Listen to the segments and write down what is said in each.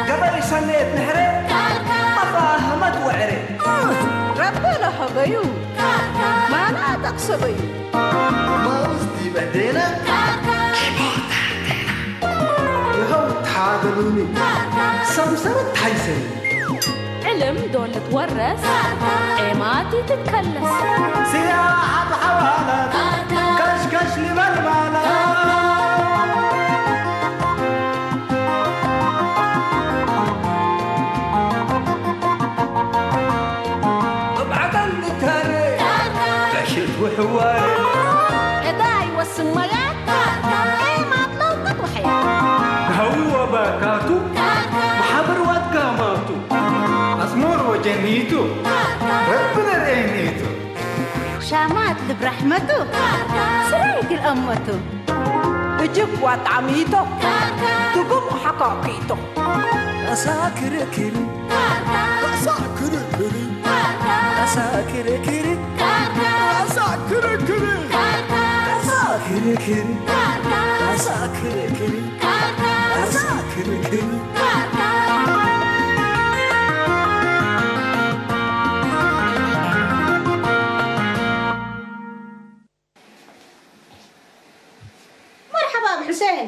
ገበሪ ሰነየት ንሕረ ኣፋ ሃመት ወዕረ ረቢ ለሀበዩ ማና ጠቅሰበዩ ማውዝ ዲበ ዴና ይኸው ተሓገሉኒ ሰምሰረት ታይሰኒ ዕልም ዶ ልትወረስ ዔማት ይትከለስ። ስያ ኣብ ሓዋላት ከሽከሽ ንበል ማላት። መብዓታን ንታረ ጋሽት ውሕዋረ። እታ ይወስን ማያት ዔማት ለውቅት ውሕያ። ንሃዊ ወበካቱ ማሓብር ዋትጋማቱ። ኣስሞር ወጀኒቱ ረቢ ነርኤኒቱ። ሻማት ልብ ራሕመቱ ስራይት ልአመቱ። እጅግ ዋጣሚቶ ትጉም ሓካኪቶ። ኣሳ ክርክሪ ኣሳ ክርክሪ ኣሳ ክርክሪ ኣሳ ክርክሪ ኣሳ ክርክሪ ኣሳ ክርክሪ መርሓባ ኣብ ሕሴን።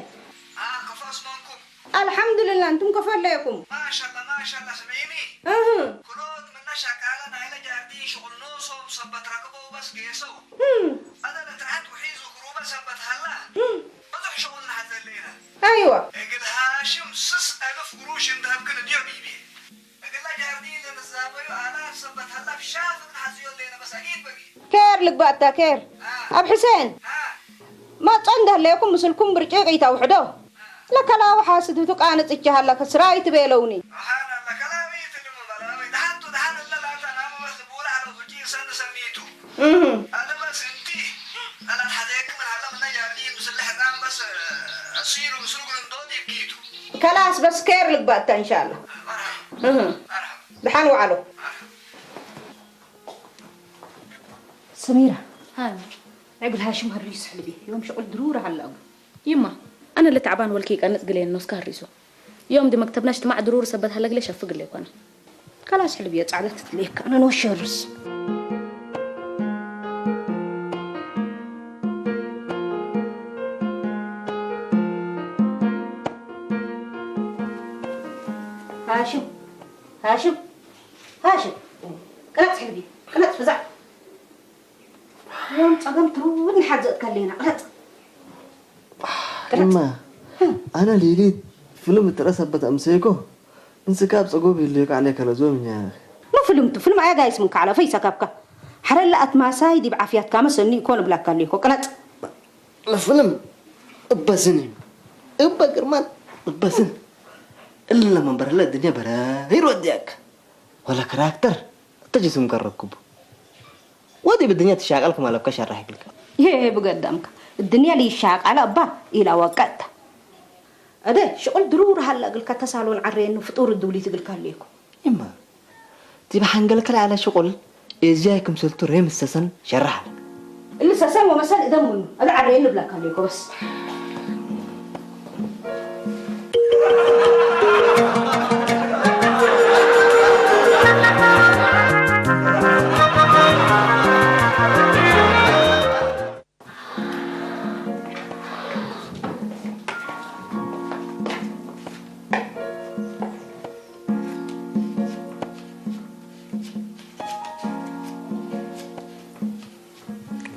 ኣልሓምዱልላ፣ እንቱም ከፈለየኩም። ማሻላ ማሻላ፣ ስምዒኒ። እህ። ኩሎት ምና ሻቃላ ናይለ ጃርዲ ሽቁል ኖሶም ሰበት ረክበው በስ ጌሰው። እም። ኣነ ለትርሓት ውሒዙ ክሩበ ሰበት ሃላ። እም። ብዙሕ ሽቁል ንሓት ዘለ ኢና። ኣይዋ። እግል ሃሽም ስስ ኣልፍ ግሩሽ እንድሀብክን እድዮ ቢቢ። እግላ ጃርዲ ለትዛበዩ ኣላፍ ሰበት ሃላ ብሻፍን ሓዝዮ ለይነ በስ ኣጊድ በጊድ። ኬር ልግባእታ ኬር። ኣብ ሕሴን። ማጾ እንደህለየኩም ምስልኩም ብርጭቅ ይታውሕዶ። ለከላዊ ሓስድቱ ቃንጽ እቻሃላ ከስራ ይትቤለውኒ። እህ። ከላስ በስ ኬር ልግባእታ እንሻላ። እህ። ደሓን ወዓሎ። ሰሚራ፣ ሃይ። ዕግል ሃሽም ሀሪሱ ሕልቢ ዮም ሽቁል ድሩር ሃላጉ። ይማ፣ ኣነ ለተዕባን ወልኪ ይቀንጽ ግሌን ኖስካ ሀሪሱ። ዮም ዲ መክተብናሽ ትማዕ ድሩር ሰበት ሃለግለ ሸፍ ግሌ ኮነ። ከላስ ሕልቢ የጻዕለት ትትሌካ፣ ኣነ ንወሸርስ። ሃሽም፣ ሃሽም፣ ሃሽም፣ ቅረጽ ሕልቢ፣ ቅረጽ ብዛዕ። ዮም ጸገም ትሩድ ንሓዘ እትከለና፣ ቅረጽ። ቅረጽ። እማ፣ ኣነ ሌሊት ፍልም እትረሰበት ኣምሰይኮ፣ እንስካ ኣብ ጸጎብ ይልዮ ካዕለ ከለዞም እኛ። ማ ፍልምቱ፣ ፍልም ኣያ ጋይስ ምን ካዕላ፣ ፈይሳ ካብካ። ሓረላ ኣትማሳይ ዲብ ዓፍያትካ መሰኒ ይኮን እብላካ ኣለይኮ፣ ቅረጽ። ለፍልም እበስን እዩ። እበ ግርማን እበስን። እለ መንበርለ እድንያ በረ ይሮ እድያክ። ወላ ካራክተር እተ ጅስም ቀረብኩቡ። ወዲ ብድንያ ትሻቀል ከማለብካ ሸራሕ ይግልካ። ይሄ ብገዳምካ እድንያ ሊሻቃል ኣባ ኢላ ወቀጥታ። ኣደ ሽቁል ድሩር ሃላ ግልካ ተሳሎን ዓረየኑ ፍጡር ድውሊት ግልካ ኣለይኮ። እማ፣ እቲ ብሓንገል ከልኣለ ሽቁል፣ ኤዝያይ ክምሰልቱ ሬም ሰሰን ሸራሓል። እሊ ሰሰን ወመሰል እደሙን፣ ኣደ ዓረየን ንብላካ ኣለይኮ በስ።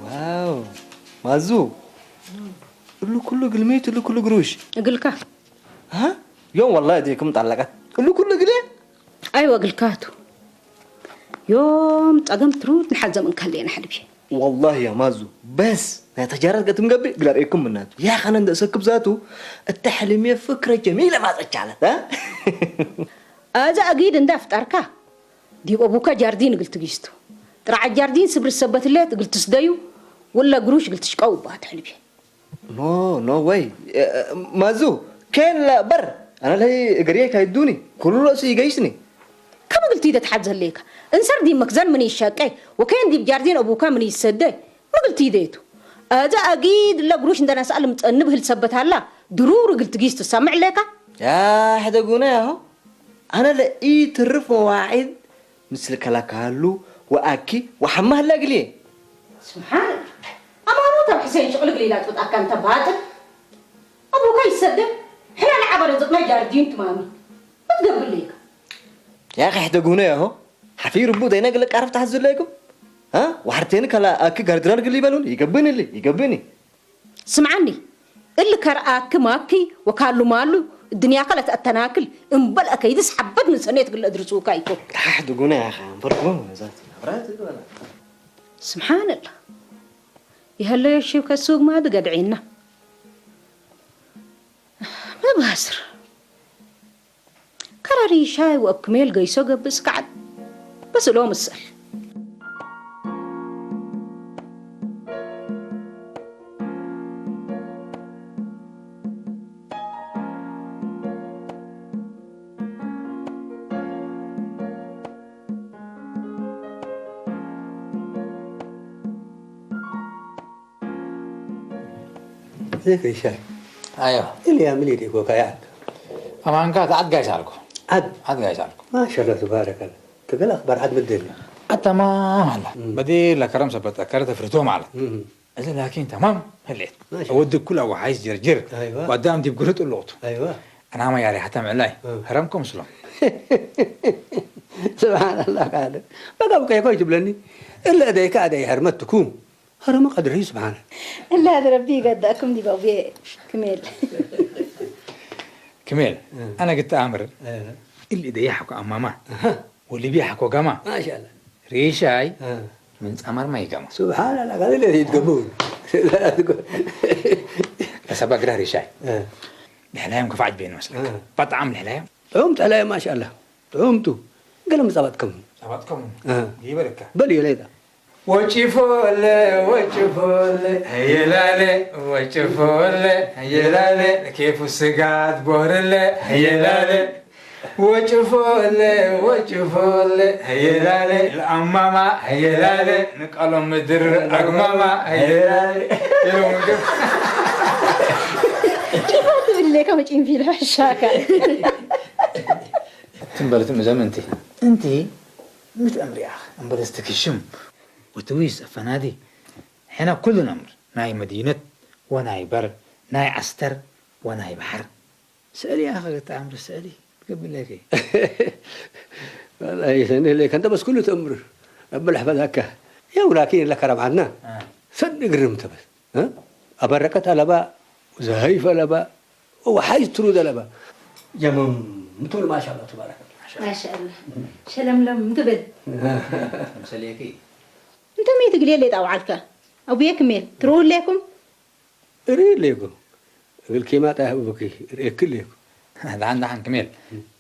ዋው፣ ማዙ፣ እሉ ኩሉ ግልሚት፣ እሉ ኩሉ ግሩሽ። እግልካ። ሃ? ዮም ወላሂ እዴኩም ጣለቀት። እሉ ኩሉ ግሌ? ኣይወ እግልካቱ። ዮም ጸገም ትሩት ንሓዘም እንካሌና ሕልቢ። ወላሂ ያ ማዙ፣ በስ ናይ ተጃራት ገትም ገብሪ ግዳር ኤኩም ምናቱ። ያ ኸነ እንደ ሰክብ ዛቱ፣ እተ ሕልሜ ፍክረ ጀሚለ ማጸቻለት፣ ሃ? ኣዛ ኣጊድ እንዳ ፍጣርካ፣ ዲብ ኣቡካ ጃርዲን እግል ትጊስቱ። ጥራዕ ጃርዲን ስብሪ ሰበት ለት እግል ትስደዩ፣ ወላ ግሩሽ እግል ትሽቀው ባት ሕልቢ። ኖ፣ ኖ ወይ። እ፣ እ፣ ማዙ፣ ኬን ላ በር፣ ኣነ ለይ እገርየ ካይዱኒ፣ ኩሉ ረእሱ ይገይስኒ። ከም እግል ትይደ ትሓት ዘለይካ። እንሰር ዲብ መክዘን ምን ይሸቀይ፣ ወኬን ዲብ ጃርዲን ኣቡካ ምን ይሰደይ። ምግል ትይደቱ። እዛ ኣጊድ ለግሩሽ እንደናስኣል ምጸንብ ህል ሰበት ኣላ። ድሩር ግልትጊስ ትሰምዕ ለካ። ያ ሕደጉና ያሆ። ኣነ ለኢ ትርፍ መዋዒድ ምስል ከላካሉ ወኣኪ ወሓማ ህላ ግልየ። ስብሓን። ኣማሩ ተብ ሕሴን ሽቕልግል ኢላ ትወጣካ እንተ ባጥል። ኣቦካ ይሰደብ። ሕና ንዓበረ ዝቕና ጃርዲን ትማሚ። እትገብር ለይካ። ያኸ ሕደጉና ያሆ። ሓፊር ቡ ዘይነግለ ቃርፍ ተሓዝለይኩም። ها؟ وحرتين كلا أكي غردران قلي بلون يقبني لي يقبني. ስምዓኒ፣ እል ከርኣክ ማኪ ወካሉ ማሉ እድንያከ ለተአተናክል እምበል ኣከይድስ ሓበት ንሰኔት ግለ እድርሱካ ይኮ። ታሕ ድጉነ ያኸ ኣንፈርኩም ዛት ኣብራት ይበላ። ስብሓንላ። ይሀለዮ ሽብ ከሱግ ማድ ገድዒና። መባስር። ከረሪ ሻይ ወእብ ክሜል ገይሶ ገብእ ስከዐት በስሎ ምሰል። ذكر الشاي. ايوه. اليوم اللي يديكو كايات. أما أنك عاد قايس عليكم. عاد. عاد قايس عليكم. ما شاء الله تبارك الله. تقول أخبار عاد بالدنيا. حتى ما هلا. بدي لكرم سبت أكرت فرتو معلم. إذا لكن تمام هليت. ما شاء الله. أودك كل أو عايز جرجر. أيوة. وقدام دي بقرط اللوط. أيوة. أنا ما ياري حتى معلاي. هرمكم سلام. سبحان الله قال. بقى بقى يكوي تبلني. إلا أديك أدي هرمتكم. هرم قدره سبحانه. إلا هذا ربي قد أكم دي بقى كميل. كميل. أنا قلت أمر. اللي ده يحكوا أماما. واللي بيحكوا قما. ما شاء الله. ريشاي. من سمر ما يقما. سبحان الله، هذا اللي يتقبون. بس أبقى قرا ريشاي. نحلايم كيف عجبين مثلك. بطعم نحلايم. عمت علي ما شاء الله. عمتو. قال لهم زبطكم. زبطكم. جيب لك. بل يليدا. وشفولة، وشفولة، هيلالة، وشفولة، هيلالة، كيف السقاد بورلة، هيلالة. وشفولة، وشفولة، هيلالة، الأمامة، هيلالة، نقلوا مدر أقمامة، هيلالة. يوم كيف؟ شفت بالله كم تشين في الحشاكة. ትንበልትም እዘም እንቲ እንቲ ምትእምር ኢኻ እምበለስ ትክሽም ወትዊስ ኣፈናዲ ሕና ኩሉ ነምር ናይ መዲነት ወናይ በር ናይ ዓስተር ወናይ ባሕር ስእሊ ኢኻ ክተኣምር ስእሊ ትገብለኪ ሰኒ ለይ ከንተ በስ ኩሉ ትእምር እብል ሕፈዛካ ያው ላኪን ለከረም ዓድና ሰኒ ግርም ተበስ ኣበረቀት ኣለባ ዘሀይፍ ኣለባ وحي ترود لبا جمم متول ما شاء الله تبارك الله ما شاء الله شلملم تبل مسليكي انت ميت قليل لي طاوعلك ابو يكمل ترول لكم ري ليكو الكيما تاه ابوكي ريك ليكو هذا عندها عن كميل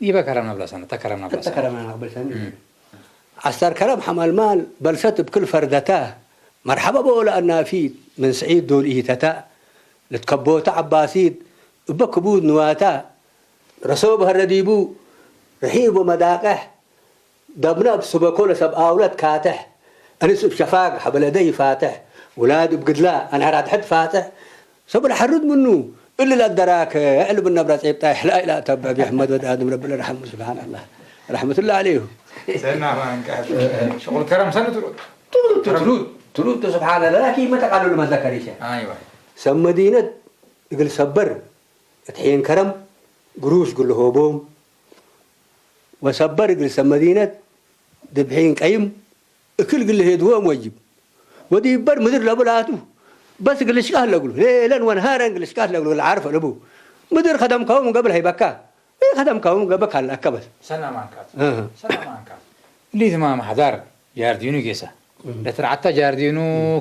يبقى كرمنا بلا سنه تكرمنا بلا سنه تكرمنا قبل سنه ዓሰርተ ከረም ሓማልማል በልሰት እብ ክል ፈርደታ መርሐባ በኦ ለአናፊት ምን ስዒድ ዶል ኢተታ ልትከቦተ ዐባሲት እበ ክቡድ ንዋታ ረሶብ ሀረ ዲቡ ርሒብ ወመዳቅሕ ደብነ እብ ስበኮ ለሰብ አውለት ካትሕ እንስ እብ ሸፋግ ሐበለደይ ፋትሕ ውላድ እብ ግድላ አንሐር አድሕድ ፋትሕ ሰብለ ሐርድ ምኑ እሊ ለአደራከ ዕልብ ነብረ ጼብጣይ ሕላይ ለአተብዕ ቢሕመድ ወድ አድም ረቢ ለርሐሙ ስብሓን አላህ ረሕመቱላ ዐለይሁ። ሰና ማንቃት ሽቁል ከረም ሰነ ትሩት ትሩት ትሩት ትሩት ስብሓን አላህ ላኪን መተቃልሉ መዘከር ይሸ አይዋ ሰብ መዲነት እግል ሰበር እትሒን ከረም ግሩሽ ግል ሆቦም ወሰበር እግል ሰብ መዲነት ድብሒን ቀይም እክል ግል ሄድዎም ወጅብ ወዲበር ምድር ለብላቱ በስ ግልሽቃህ ለግሉ ሌለን ወንሃረን ግልሽቃህ ለግሉ ለዓርፍ ለቡ ምድር ከደምካዎም ገብር ሀይበካ ወይ ከደምካዎም ገበ ካላካ በስ ሰና ማንካት ሰና ማንካት ሊትማ ማሕዳር ጃርዲኑ ጌሳ ለትርዓታ ጃርዲኑ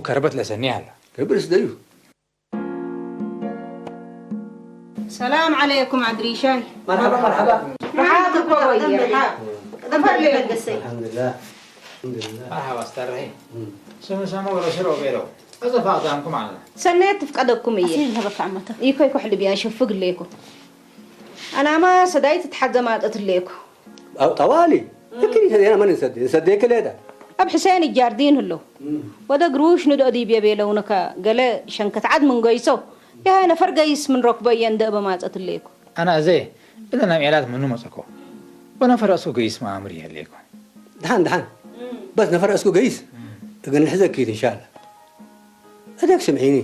ከርበት ለሰኒ ሃላ ክብርስ ደዩ ሰላም ዓለይኩም ዓድሪሻይ። መርሐባ መርሐባ። መሓት እኮ ወየ ሓ- ተፈለየ። الحمد لله. الحمد لله. መርሐባ ኣስታርሒ። ስም ሰሞ ወረሽሮ ቤሎ። እዘ ፋቅዳምኩም ኣለ። ሰናየት ትፍቀደኩም እየ። ኣስሊ ለበካ ዓመተ። ይኮ ይኮ ሕልብ ያ ሸፍግ ለይኮ። ኣናማ ሰዳይ ትትሓዘ ማጠት ለይኮ። ጠዋሊ እክኒ ሰዴና መን እንሰዴ እንሰዴ ክሌዳ ኣብ ሕሴን ጃርዲን ህሎ። ወደ ግሩሽ ንዶ ዲብ የቤለውንከ ገለ ሸንከት ዓድ ምን ገይሶ። የሃይ ነፈር ገይስ ምን ረክቦ እየ እንደ እበ ማጸት እሌኩ። ኣነ ኣዜ እለ ናብ ዒላት ምኑ መጸኮ። ወነፈር ኣስኩ ገይስ ማእምር ይህሌኮ። ደሓን፣ ደሓን። በስ ነፈር ኣስኩ ገይስ። እግን ልሕዘኪት እንሻላ። እደክ ስምዒኒ።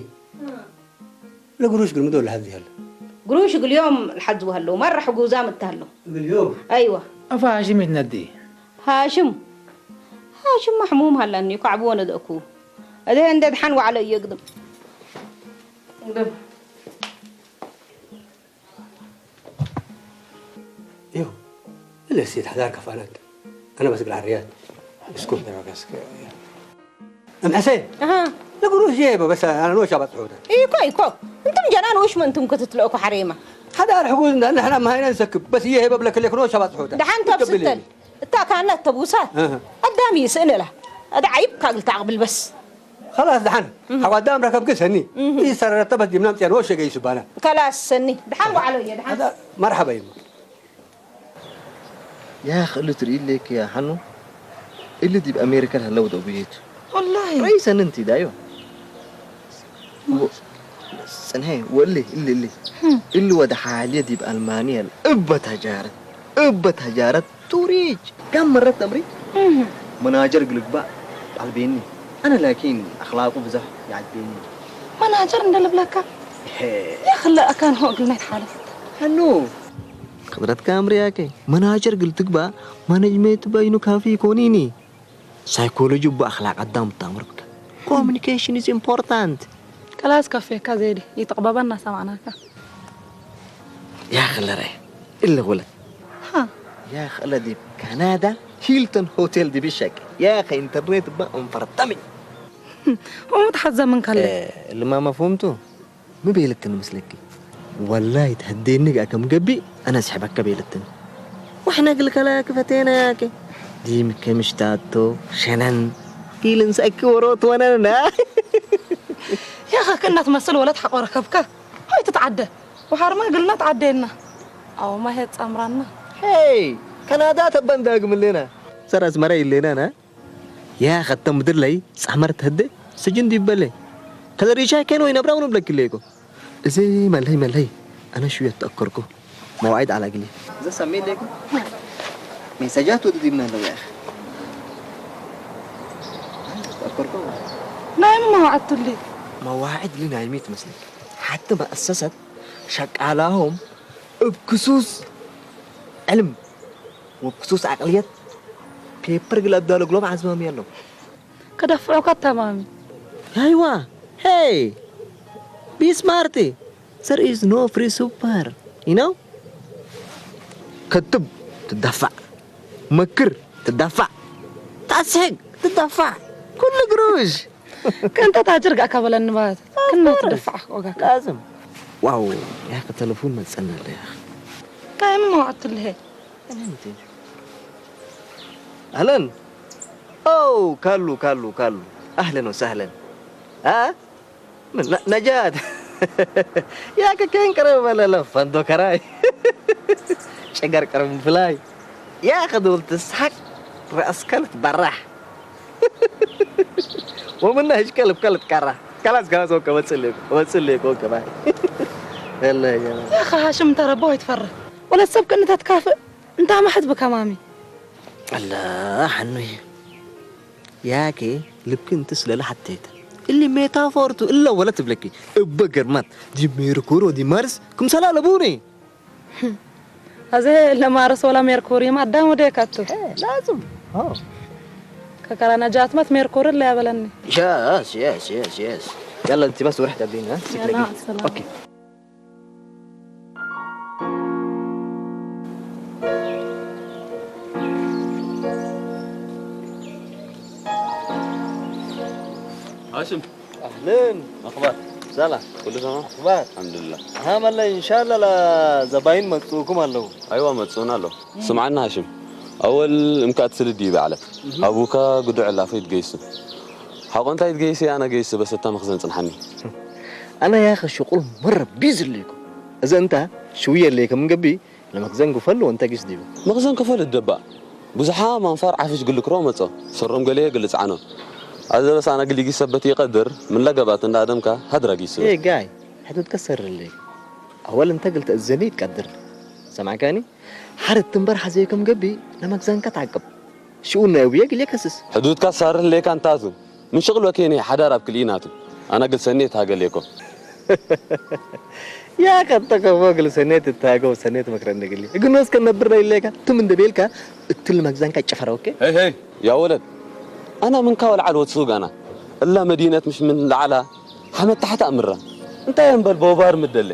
ለግሩሽ ግልምዶ ለሐዚ ያለ። ግሩሽ ግልዮም ለሐዚ ወሃለው። ማራ ሕጉዛ ምታለው። ግልዮም። ኣይዋ። ኣፋ ሃሽም ይትነዲ። ሃሽም። ሃሽም ማሕሙም ሃላኒ እኮ ዓብዎ ነደእኩ። እደ እንደ ድሓን ዋዕለ እየ ግድም። ግድም። እዩ። ለሴት ሓዳር ከፋላት። ኣነ በስግር ዓርያት። እስኩ። እም ሕሴን። ኣሃ። ለግሩሽ እየ በበሳ ኣነ ኖሻ ባጽሑታ። ኢኮ፣ ኢኮ። እንቱም ጀናን ውሽ መንቱም ክትትለእኩ ሓሬማ። ሓዳር ሕጉዝ እንዳ ንሕና መሃይና ንሰክብ። በስ እየ በብለክሌክ ኖሻ ባጽሑታ። ደሓን ካብ ትገብር ስተል። እየ። እታ ካላት ተቡሳት። ኣሃ። ኣዳሚ ይስእን እላ። ኣደ ዓይብ ካግል ተዓቕብል በስ። خلاص ደሓን። ሓጓዳም ረከብክ ሰኒ። እህ። ይሰረረተ በስ ዲምና ምጽያ ኖሸ ገይሱ ባና። ከላስ ሰኒ። ደሓን ዋዕሎ እየ፣ ደሓን። ኣዳ መርሓባ ይማ። يا أخي، اللي تريد لك يا حنو، اللي دي بأمريكا هلا ودو بيت. والله. رئيس أنت دايو. و-، سنهي، واللي، اللي، اللي. هم. اللي ودا حاليا دي بألمانيا، الأبة تجارة، أبة تجارة، توريج. كم مرة تمري؟ هم. مناجر قلق بقى، قلبيني. أنا لكن أخلاقه بزح يعجبني. مناجر عند البلاكة؟ هي. يا خلا أكان هو قلنا يتحالف. حنو. خضرت كامري ياكي. مناجر قلت بقى، مانجمنت بينو كافي كونيني. سايكولوجي بأخلاق قدام تامرك. Communication is important. كلاس كافي كازيدي. يتقببنا سمعناك. يا خلري. إلا غلط. ها. يا خلدي كندا هيلتون هوتيل دي بشك. يا أخي إنترنت بقى انفرطمي. ومتحزة من كله. إيه، اللي ما مفهومته. ما بيلتن مثلك. والله تهدينك أكم قبي، أنا أسحبك بيلتن. وإحنا قلك لا كفتينا ياكي. ديم كمشتاتو، شنن. إيلن سأكي وروت وننا. يا أخي كنا تمثل ولد حق وركبك. هاي تتعدى. وحرمة قلنا تعدينا. أو ما هي تأمرنا. هاي، كان هذا تبان داق من لنا. سر أسمري لنا، نا؟ يا ختم بدر لي، سحمر تهدي، سجن دي بلي. كذا ريشا كان وين أبراون بلك ليكو. إزاي ملهي ملهي، أنا شو يتأكركو. مواعيد على قلي. إذا سميت ليكو. ميساجات ودي من هذا يا أخي. أنا يتأكركو. نايم ما وعدت لي. مواعيد لي نايميت مثلك. حتى ما أسست شك علىهم بخصوص علم. وبخصوص عقلية ፔፐር ግለ ኣዳለግሎም ዓዝማሚ ኣለዉ። ከደፍዑካ ተማሚ። ኣይዋ፣ ሄይ፣ be smart. There is no free super, you know? ከትብ ትዳፋዕ፣ መክር ትዳፋዕ፣ ታስሕግ ትዳፋዕ፣ ኩሉ ግሩሽ። ከንተ ታጅር ጋር ከበለን ባት። ክና ትደፋዕ ኦጋካ። ላዝም። ዋው፣ ያኸ ተለፉን መጸና ኣለ ያኸ። ካይም መዋዕት ትልሄ። أهلًا. أو كالو، كالو، كالو. أهلًا وسهلًا. ها؟ من ن-، نجاة. يا كين قرب ولا لا فندو كراي. شجر قرب فلاي. يا خدول تسحق رأس كلت براح. ومنها إيش كلب كلت كرا. خلاص، خلاص، أوكي، وصل لك، وصل لك، أوكي، باي. يلا يا جماعة. يا أخي هاشم، أنت ربوه يتفرج. ولا تسبك أنت تكافئ. أنت ما حد بكمامي. الله عنه. ياكي، ልብኪ እንት ስለለ ሓተይተ። እሊ ሜታፎርቱ እለ ወለ ትብለኪ። እበ ገርማት፣ ዲ ሜርኩሪ ወዲ ማርስ፣ ክምሰላ ለቡኒ። ኣዘ ለማርስ ወላ ሜርኩሪ፣ ማዳም ወደ ካቱ። ላዝም። ኦ። ከከራ ነጃት ማት ሜርኩሪ እለ ያበለኒ። يس، يس، يس، يس. يلا، أنت بس ورحت قبلينا، ها؟ يلا، سيبنا مع السلامة. أوكي. هاشم. أهلين. أخبار؟ سلام. كله تمام؟ أخبار؟ الحمد لله. ها ملا إن شاء الله لا زباين مكتوكم الله. أيوة، متسونا له. سمعنا هاشم. أول إمكات سلدي بعلت. أبوك قدو علا في تقيسو. حقون تايت قيسي أنا قيسو بس التمخزن تنحني. أنا يا أخي الشغل مرة بيزر ليكم. إذا أنت شوية ليك من قبي لمخزن قفل وأنت قيس ديبا. مخزن قفل الدبا. ብዙሓ ማንፋር ዓፍሽ ግልክሮ መጾ፣ ሰሮም ገሌ ግልጽዓኖ። ኣዘበስ ኣና ግሊጊ ሰበት ይቀድር፣ ምን ለገባት እንዳ ኣደምካ ሃድራ ጊሱ። إيه جاي، حدود كسر اللي. أول أنت قلت الزني تقدر. سمعكاني؟ حارت تنبر حزيكم قبي، لما كزان كتعقب. شؤون ناوية قلي كسس. ሕዱድካ ሳርህ ሌካ እንታቱ፣ ምን ሽቕል ወኬኔ ሓዳር ኣብ ክልኢናቱ፣ ኣና ግል ሰኔት ሃገሌኮ። يا أخي أنت كفو قل سنيت التاقو سنيت مكرن قلي. قلنا اسكن نبرنا إليك، تم اندبيلك، اتل مكزان كتشفر، أوكي؟ هي هي، يا ولد، ኣና ምንካ ወልዓል ወትሱግ ኣና፣ እላ መዲነት ምሽ ምን ለዓላ ሓመድ ታሕቲ ኣምራ። እንታይ እምበል ቦባር ምደለ፣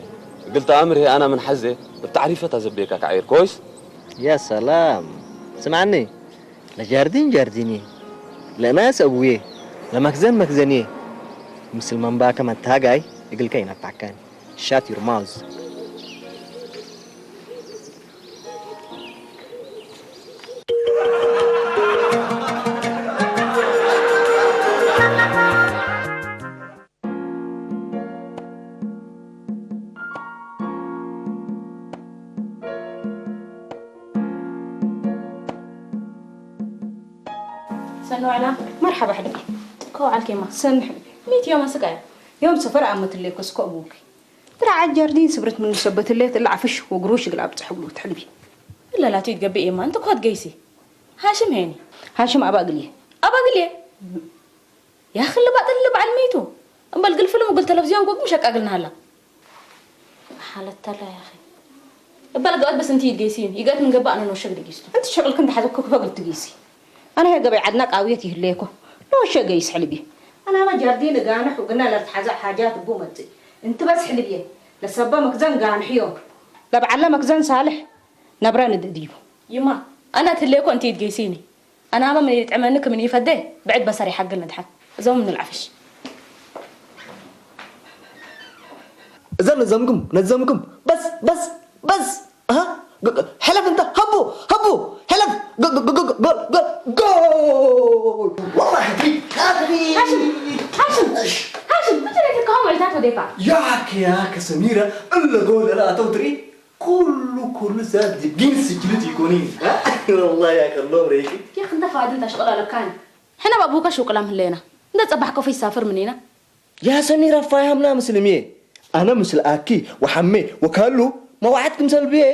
ግልቲ ኣምር ኣና ምን ሓዜ፣ ብታዕሪፈት ኣዘቤካ ካዒር፣ ኮይስ? يا سلام. سمعني. ለጃርዲን ጃርዲንዬ፣ ለናስ እቡዬ፣ ለመክዘን መክዘንዬ፣ ምስል መንባከ መታጋይ እግልከ ይነፋካኒ። Shut your mouth. ሰኒ ዋዕላ። መርሓባ ሕልቢ። ከው ዓልኬማ። ሰኒ ሕልቢ። ሚት ዮም ኣስቃያ። ዮም ሰፈር ኣመትለይ ኮስኮ እቡኪ። ትራ ዓል ጃርዲን ስብርት ምን ሰበትለይ ትላ ዓፍሽ ወግሩሽ ግላ ብጽሕግሉ ትሕልቢ። እላላቱ ይትገብእ የማ እንተ ኮት ገይሲ። ሃሽም ሄኒ። ሃሽም ኣባግልየ። ኣባግልየ። ያኺ ልባጥል ልበዓል መይቱ። እምበል ግልፍል ምጉል ተለቪዝዮን ጎግም ሸቃግልና ሃላ። ሓለተላ ያኺ። እበል ገበት በስ እንቲ ይገይሲ ይገት ምን ገባእ ነው ሸግ ድጊስቱ። እንቲ ሸቅልክ እንተ ሓዘኩ ክፈግል ትጊሲ። ኣነ ሄ ገበይ ዓድና ቃውየት ይህለየኮ። ኖ ሸገይስ ሕልቢ። ኣናባ ጃርዲን ጋንሕ ውግና ለርትሓዛ ሓጃት እቡ መጽእ። እንቲ በስ ሕልብየ። ለሰባ መክዘን ጋንሕዮ። ለብዓላ መክዘን ሳልሕ። ነብረ ንድድዩ። ይማ። ኣና ትህለየኮ እንቲ ይትገይሲኒ። ኣናባ ምን ይጥዕመኒ ክምን ይፈደ ብዕድ በሰር ይሓግል ንድሓን እዞም ንልዓፍሽ። እዘን ነዘምኩም ነዘምኩም በስ በስ በስ ኣሃ ግ- ግ- ሕለፍ እንተ ሃቡ ሃቡ ሕለፍ ግ- ግ- ግ- ግ- ግ- ግ- ጎል ወላሂ ሃትሪክ። ሓሽም ሓሽም ሓሽም ብትሬት ከሆም ዕልታት ወዴካ ያክ ያክ ሰሚራ እለ ጎል ላ ተውትሪ ኩሉ ኩሉ ሰብ ዲን ስጅልት ይኮኒ ወላሂ ያከሎ ብሬኪ ያክ እንተ ፋድን ታሽቅላ ለካኒ ሕና ባቡካ ሽቅላ ምህለና እንደ ጸባሕ ኮፈ ይሳፈር ምንና يا سميرة فاهمنا مسلمية. أنا مثل أكي وحمي وكالو ما وعدكم سلبية.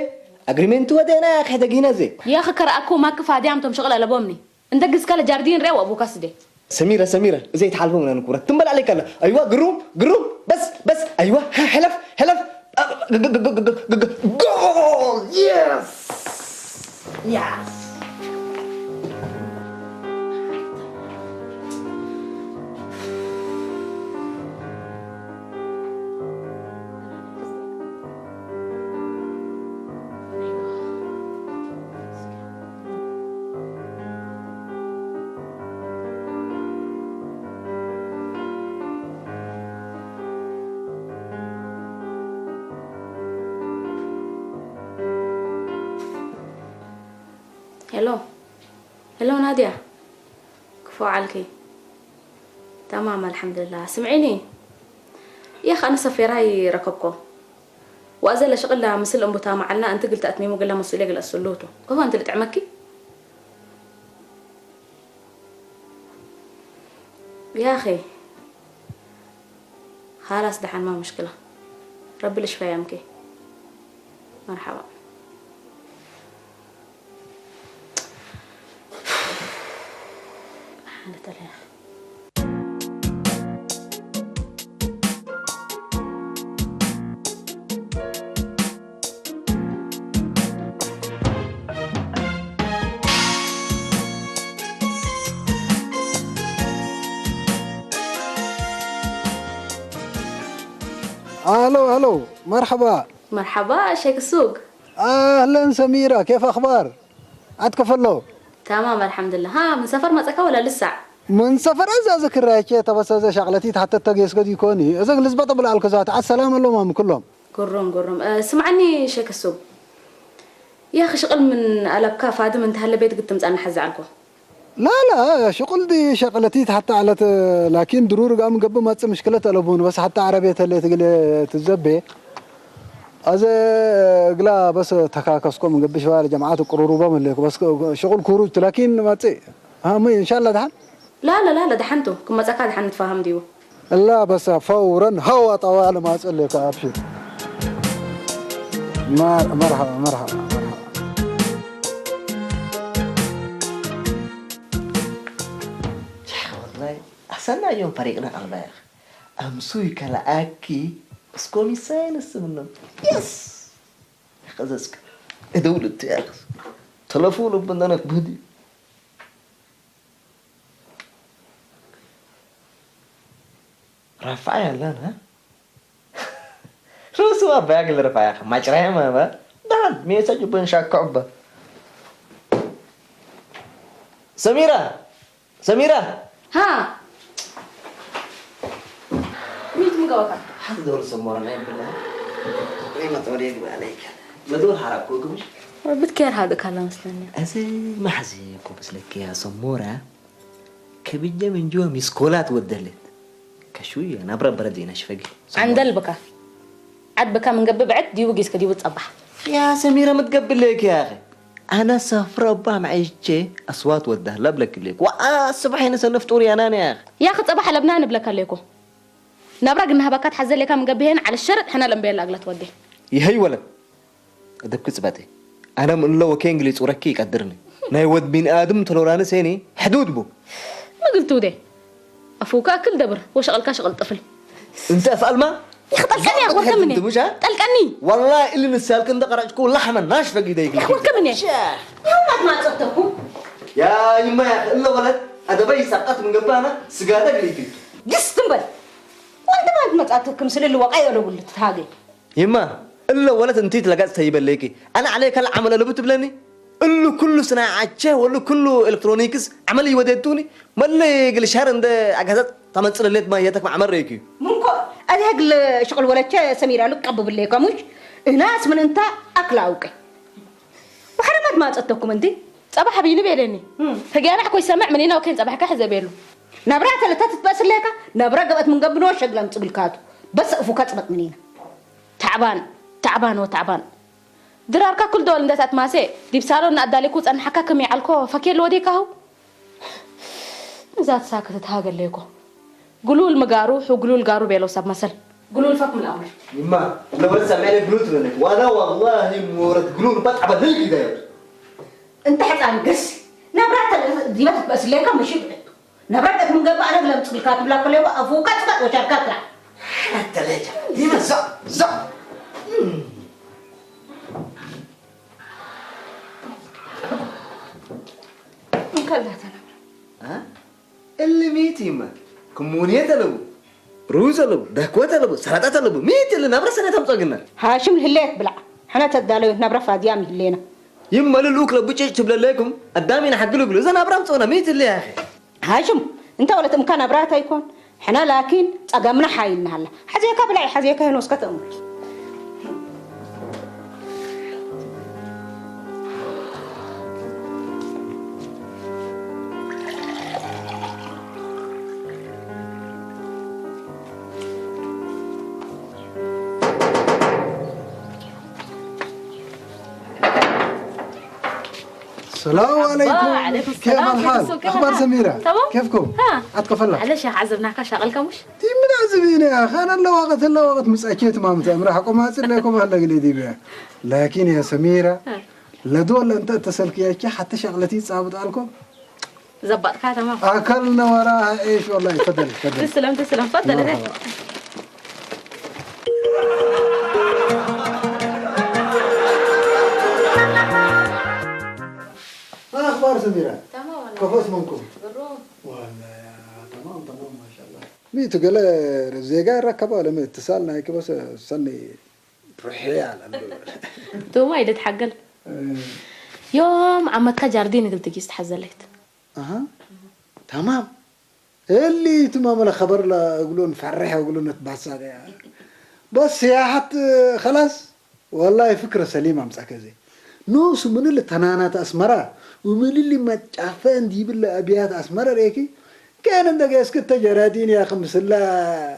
أجريمنت ودينا يا أخي دقينا زي. يا أخي كرأكو ما كفا دي عم تمشغل على بومني. أنت قز كلا جاردين ريو أبوك أسدي. سميرة سميرة زي تحالفون أنا كورة تنبل عليك أنا. أيوة قروم قروم بس بس أيوة ها حلف حلف. جول يس يس. ሄሎ ሄሎ ናድያ ክፎ ዓልኪ። ተማም ኣልሓምድላ ስምዒኒ። የኽ ኣነ ሰፌራ ይረከብኮ ዋእዘለ ሽቕላ ምስል እምቡታ መዓልና እንቲ ግልቲ ኣትሚሙ ግላ መሱልየ ግላ እሱሉቱ እሆ እንቲ ልጥዕመኪ። ያኺ ኻላስ ደሓን ማ ሙሽክላ ረቢ ልሽፋ ያምኪ። መርሓባ። ሓነ ተለያ። الو الو. مرحبا. مرحبا شيخ السوق. اهلا سميرة، كيف اخبار؟ عاد كفلو. تمام الحمد لله. ها من سفر ما تكا ولا لسه؟ من سفر ازا ذكر رايك تبس ازا شغلتي تحت التقيس قد يكوني ازا لزبط بالالكزات. السلام اللهم كلهم. قرم قرم. أه سمعني شيخ السوق. يا اخي شغل من الابكا فادم انت هلا بيت قد تمزعنا حزعلكو. لا لا شغل دي شغلتي حتى على ت- لكن ضروري قام قبل ما تصير مشكلة تلفون بس حتى عربية اللي تقول تزبي. ኣዘ እግላ በስ ተካከስኮም ገብሽ ባለ ጀማዓት ቅሩሩቦም ኣለኩ። በስ ሽቁል ኩሩጅ ትላኪን መጽእ። ኣሙ ኢንሻላ ደሓን። ላለ ላለ ደሓንቱ ክመጸካ ደሓን ንትፋሃም ድዩ? እላ በሳ ፈውረን ሀዋ ጠዋለ ማጸለካ ኣብሽር። መር- መርሐባ መርሐባ መርሐባ። ወላሂ ኣሰና እዮም ፈሪቅና ቀልባ ያኽ። ኣምሱይ ከለኣኪ እስኮሚሳይ ንስምኖም። የስ! ከዘስክ እደውልት ያኽ። ተለፉ ልብና ነክብህዲ። ረፋ ያለን፣ እ? ሩስዋ ባግል ረፋ ያኽ። ማጭራያ ማማ። ዳን ሜሰጅ በን ሻከዑባ። ሰሚራ! ሰሚራ! ሃ! ሚት ምገበካ። ሓንቲ ደወል ሰሞራ ናይ ብላ። ናይ መጠወል የግባ ኣለይካ። መደወል ሓራብ ኮ ግምሽ? ብትኬር ሃድእ ካላ መስለኒ። እዚ ማሕዚ እኮ መስለኪ ያ ሰሞራ። ከብጀ ምንጆ ሚስኮላት ወደለት። ከሹ ናብራ በረድ ኢና ሽፈጊ። ዓንደል ብካ። ዓድ ብካ ምን ገብእ ብዕድ ዲቡ ጊዝከ ዲቡ ጸባሕ። ያ ሰሚራ ምትገብለኪ ያ ኣኺ። ኣነ ሰፍረ እባ መዒቼ ኣስዋት ወዳህላ ብለክሌኩ። ወኣ ስባሕ ይነ ሰነፍ ጡር ያናን ያ። ያኺ ጸባሕ ለብና ንብለካ ኣለኩ። ናብራ ግን ናህባካ ትሓዘ ለካ ምገብሄን ዓለ ሸረጥ ሕና ለምበየላ ኣግላት ወዴ። ይሀይ ወለት። እደብክ ጽበቴ። ኣነ ምእሎ ወኬን ግሊ ጹረኪ ይቀድርኒ። ናይ ወድ ቢን ኣድም ተሎራኒ ሴኒ ሕዱድ ቡ። ምግልቱ ዴ። ኣፉካ ኣክል ደብር ወሸቐልካ ሸቐል ጥፍል። እንተ ኣፍኣልማ? ይኽ ጠልቀኒ፣ ያኽ ወርከምኒ። ድሙሻ? ጠልቀኒ። ወላሂ እሊ ንሳልክ እንደ ቀራጭኩ ላሕመ ናሽ ፈጊደ ይግልኩ። ይኽ ወርከምኒ። ሸ። ይኸው ማትማጸተኩም። ያ ይማ ያኽ እለ ወለት ኣደበይ ሳቃት ምን ገባና ስጋደ ግሊፊ። ግስት እምበል። ወንድ ማለት መጻተኩም ስልል ወቃ የለቡል ትታገ። ይማ እለ ወለት እንቲት ለጋጽ ተይበለይኪ። ኣነ ዓለይ ከል ዓመለ ለቡ ትብለኒ? እሉ ኩሉ ስናዓቸ ወሉ ኩሉ ኤሌክትሮኒክስ ዓመል ይወደድቱኒ? መለ ግል ሻር እንደ ኣጋዛት ተመጽለሌት ማየተክ ማዕመር ረይኪ። ምንኮ ኣዚያ ግል ሽቕል ወለቸ ሰሚራ ልቀብብለይ ከሙሽ እናስ ምን እንታ ኣክላ ኣውቀ። ወሐረማት ማጸተኩም እንዲ? ጸባሕ ቢኒ ቤለኒ። እም። ተጋናሕ ኮይ ሰምዕ ምኒና ወከን ጸባሕካ ሕዘ ቤሉ። ናብራ ተለታ ትትበስለካ፣ ናብራ ገበት ምን ገብኖ ሸግላም ጽብልካቱ። በስ እፉካ ጽበጥ ምኒና። ታዕባን፣ ታዕባን ወታዕባን። ድራርካ ኩል ዶል እንደታት ማሴ፣ ዲብ ሳሎን ኣዳሊኩ ጸንሓካ ከም ይዓልኮ ፈኬል ወዴካሁ? እዛ ትሳክት ትሃገለይኮ። ግሉል ምጋሩ፣ ሑ ግሉል ጋሩ ቤሎ ሰብ መሰል። ግሉል ፈክ ምን ኣምር። ይማ፣ ለወለ ሰምዐ ግሉል ትበለክ። ዋላ ዋላሂ ሞረት ግሉል ባት ዓበል ልል ይዳዩ። እንተ ሕፃን ገስ፣ ናብራ ተለ-፣ ዲበት በስሌካ ምሽት ብዕቱ። ናብራ ቀት ምን ገባ ኣነ ብለም ጽልካ ትብላ ከለዋ ኣፉ ቀጥ ቀጥ ወቻርካ ትራ። ሓተለጃ፣ ይመ ዞ፣ ዞ። እም። እንከላ ተናብራ። እ? እሊ ሚት ይመ፣ ክሙንየት ኣለቡ፣ ሩዝ ኣለቡ፣ ዳኮት ኣለቡ፣ ሰላጣት ኣለቡ፣ ሚት እሊ ናብረ ሰነ ተምጾ ግና። ሃሽም ህሌት ብላዕ፣ ሕነ ተዳለዩ ናብረ ፋድያም ይህሌና። ይመ ልልኡክ ለቡ ጭጭ ትብለለይኩም፣ ኣዳም ኢና ሓግሉ ግሉ፣ እዘ ናብራ ምጾና፣ ሚት እሊ ያኸ። ሃሽም፣ እንተ ወለት እምካ ናብራ ታይኮን፣ ሕነ ላኪን ጸገምና ሓይል ናሃላ። ሓዜካ ብላዕ፣ ሓዜካ ሄኖስ ከተእምር። السلام عليكم. وعليكم كيف السلام. الحال؟ كيف السوق؟ أخبار سميرة؟ تمام؟ كيفكم؟ ها. أتكفل. على شيء عزبناك شغل كمش؟ تي من عزبيني يا أخي، أنا اللي وقت، اللي وقت مسأكيت ما متأمر حقو ما أصير لكم هلا قلي دي بيها. لكن يا سميرة، ها. لدول أنت اتصل كيا كي حتى شغلتي صابت عليكم. زبط كاتمة. أكلنا وراها إيش والله، تفضل، تفضل. تسلم، تسلم، تفضل. مرحبا. ما أخبار سميرة؟ تمام والله. كيف اسمكم؟ بالروم. والله يا تمام، تمام، ما شاء الله. ميتو قال زيقا ركبوا على ميت اتصال نايك بس سني رحيال. توما إذا تحقل. إيه. يوم عمتك جاردين قلت جيست حزلت. أها. تمام. اللي تمام الخبر لا يقولون فرح ويقولون نتبسط يا. بس يا حت خلاص. والله فكرة سليمة مسأكة زي. نوس من اللي تنانات أسمرة ومن اللي ما تشافين دي بالله أبيات أسمرة ريكي. كان عندك يسكت تجراتين يا خمس الله.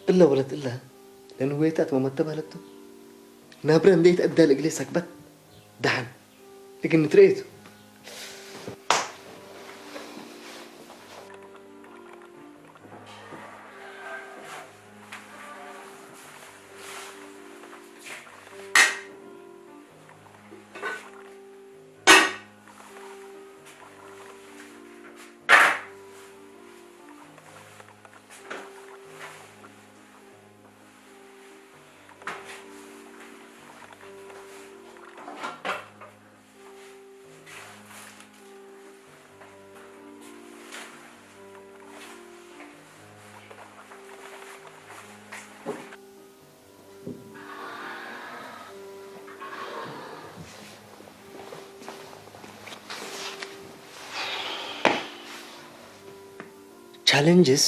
እለ ወለት እለ ለንወይታት መመተባለቱ ናብረ እንዴት እዳል እግሌ ሰክበት ደሓን እግን ንትርኢቱ። ቻለንጅስ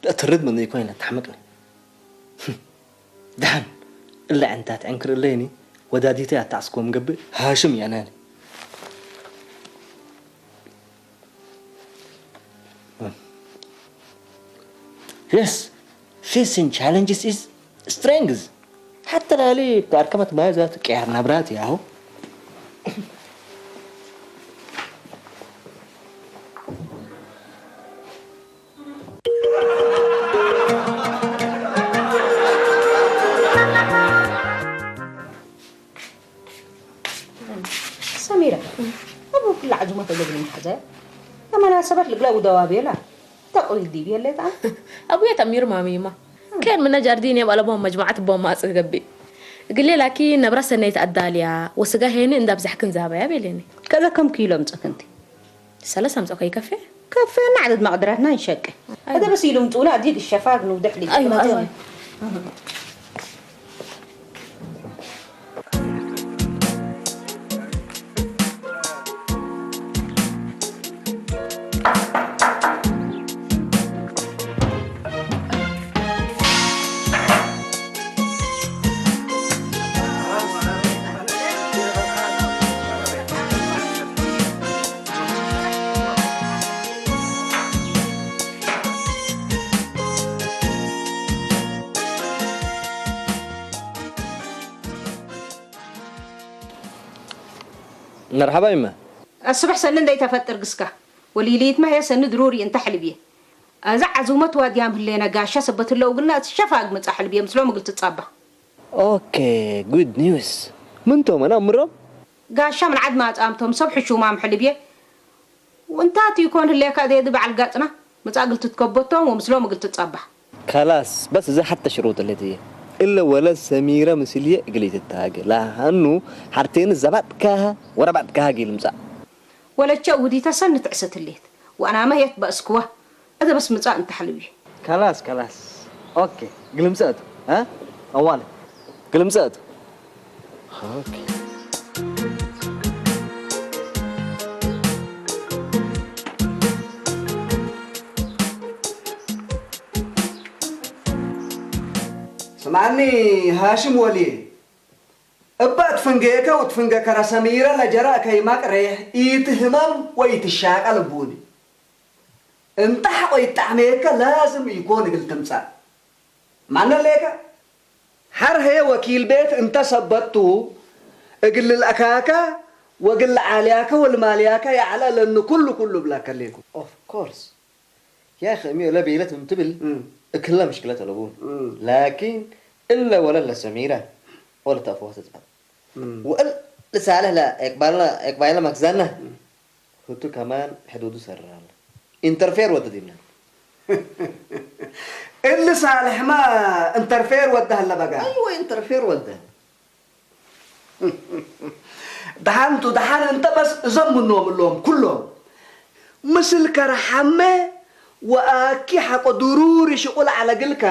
ለእትርድ ምን ይኮይነ ተሕምቅኒ። ደሓን እለ ዕንታት ዕንክር እለይኒ ወዳዲተ ኣታዕስኮም ገብእ ሃሽም ያናኒ። Yes, facing challenges is strength. حتى لالي أركبت ما زالت كير نبرات ياهو. ሰሚራ፣ ኣብ ኩሉ ዓዙመት ተገግኒ መሓዛ እያ። ተመናሰበት ልግላ ውደዋ ቤላ። ተቕቢል ዲብ የለ ተኣ? ኣቡየ ተሚር ማሚማ። كان من جاردين يبقى لبون مجموعة بون ماس غبي. قلي لكي نبرا سنيت أداليا وسقا هيني انداب زحكن زابا يا بيليني. ከዛ ከም ኪሎ ምፀክንቲ ሰለስተ ኣምፀእኮ ይከፍእ ከፍእና ዓደድ መቕድራትና ንሸቀ እተ በስ ኢሉ ምፅኡና ኣድግ ሸፋግ ንውድሕ ሊ ኣይዋ ኣይዋ መርሓባ ይመ ኣስብሕ ሰኒ እንደይ ተፈጥር ግስካ ወሊሊትመ ሄ ሰኒ ድሩሪ እንተ ሕልብየ ኣዛ ዓዙመት ዋድያም ህሌነ ጋሻ ሰበት ህለው ግልና እቲ ሸፋግ ምጻ ሕልብየ ምስሎም እግል ትጻባ ኦኬ ጉድ ኒውስ ምንቶም ኣምሮም ጋሻ ምን ዓድ ማጻምቶም ሰብ ሕሹማም ሕልብየ ወንታት ይኮን ህሌካ ዴዲ በዓል ጋጽና ምጻ እግል ትትከቦቶም ወምስሎም እግል ትጻባ ከላስ በስ እዚ ሓተ ሽሩጥ ለትየ እለ ወለ ሰሚረ ምስልየ እግል ይትታገ ላሃኑ ሓርቴን ዘባጥካሃ ወረባጥካሃ ጊል ምጻእ ወለቸ ውዲተ ሰኒ ትዕሰት ሌት ወኣናመ የት በእስክዋ እተ በስ ምጻእ እንተ ሐልዊ ከላስ ከላስ ኦኬ ግልምጸቱ እ ኣዋለ ግልምጸቱ ኦኬ ስምዓኒ ሃሽም ወልየ እባ እትፍንገየከ ወትፍንገከ ረሰሚረ ለጀራእ ከይማቅ ሬሕ ኢትህመም ወኢትሻቀል እቡኒ። እንተ ሐቆ ይጣዕመየከ ላዝም ኢኮን እግል ትምጻእ። ማነ ሌከ? ሐር ሀየ ወኪል ቤት እንተ ሰበትቱ እግል ልልአካከ ወእግል ለዓልያከ ወልማልያከ የዐለ ለኒ ኩሉ ኩሉ እብለከ ሌኩ። Of course. يا أخي أمير لا بيلت من تبل እክለ ምሽክለት ኣለቡ ላኪን እለ ወለ ለሰሚረ ወለ ተእፍወ ተጽፈት ወእል ልሳልሕ ለእቅባልና እቅባይለ መክዛና ህቱ ከማን ሕዱዱ ሰርራለ ኢንተርፌር ወደ ዲብና እሊ ሳልሕማ እንተርፌር ወደ ሀለ በጋ አይወ ኢንተርፌር ወደ ደሓንቱ ደሓን እንተ በስ እዞም ምንዎም እለዎም ኩሎም ምስል ከረሓመ ወኣኪ ሓቆ ድሩሪ ሽቁል ዓለግልካ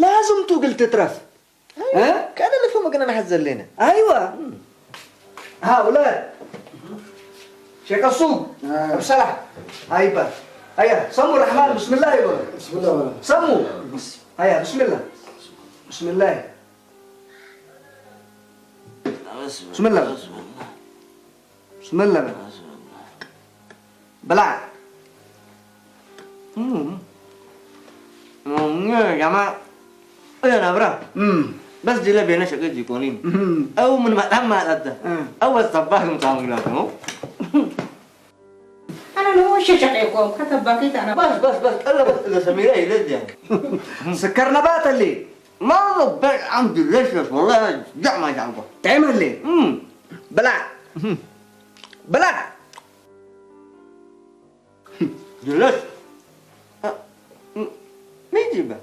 ላዝም ቱ ግል ትትረፍ ከነ ልፍም እግነ ናሕት ዘሌነ ኣይዋ ሃውለ ሸቀሱ እብ ሰላሕ ኣይባ ኣያ ሰሙ ራሕማን ብስምላህ ይበሉ ሰሙ ኣያ ብስምላህ ብስምላህ بسم الله بسم الله بلع يا جماعة ايه انا برا بس دي لبينا شقيت يكونين او من ما تم هذا او الصباح متعاون أنا نمو ششق يكون كتب باكيت أنا بس بس بس أنا بس إذا سميرة يلد يعني سكرنا بات اللي ما ضبط عم دلشلش والله جع ما جعبه تعمل لي امم بلع بلع دلش ما يجيبه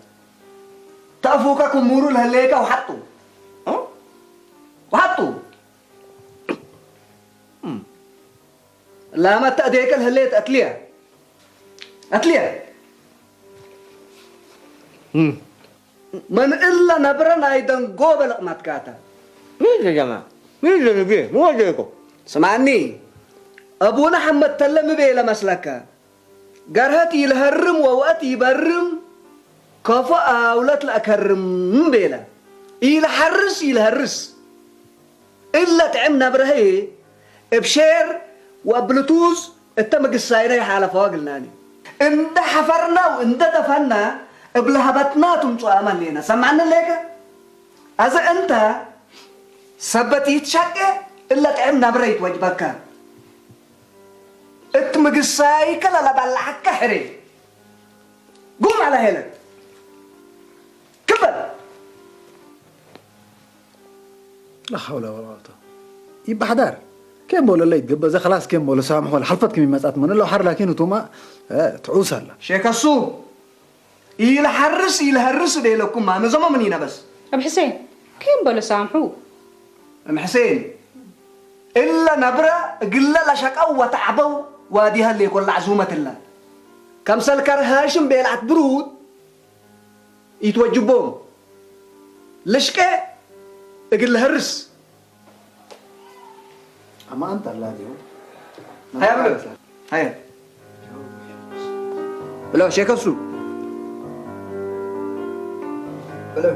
تأفوكا كمورو لهليكا وحطو وحطو ላመ ተእዴከ ለህሌት አትልየ አትልየ መን እለ ነብረ ናይ ደንጎበ ለቅማትካተ مين يا جماعة؟ مين اللي بيه؟ مو وجهكم؟ ስምዓኒ አቡነ ሐመድ ተለ ምቤ ለመስለከ ገርሀት ኢልሀርም ወወአት ኢበርም ከፎ አውለት ለአከርም ቤለ። ኢልሐርስ ኢልሀርስ እለ ጥዕም ነብረሀዬ እብ ሼር ወእብ ብሉቱዝ እተ ምግሳይነ ይሓለፈዋ ግልናኒ። እንደ ሐፈርና ወእንደ ደፈና እብ ለሀበትና ትምጽኦ አመሌነ። ሰምዐኒ ሌከ? አዘ እንተ ሰበት ኢትሸቄ እለ ጥዕም ነብረ ኢትወጅበከ። እት ምግሳይከ ለለበልዐከ ሕሬ። ጉም ዐለ ሄለን። ክበል። لا حول ولا قوة ይባሕዳር ኬም በሎ ለይትገበ ዘ خلاص ኬም በሎ ሳምሖ ሓልፈት ከም ይመጻት መን ለው ሓር ላኪን ቱማ ትዑስ ኣላ ሼከሱ ኢልሓርስ ኢልሀርስ ቤለኩም ማመ ዘሞ ምን ይነበስ እብ ሕሴን ኬም በሎ ሳምሑ እም ሕሴን እለ ነብረ እግለ ለሸቀው ወተዕበው ዋዲሀ ሌኮ ለዕዙመት እለ ከምሰል ከርሀሽም ቤልዓት ብሩድ ኢትወጅቦም ልሽቄ እግል ለሀርስ أما أنت الذي هيا بلو هيا بلو شيكسو بلو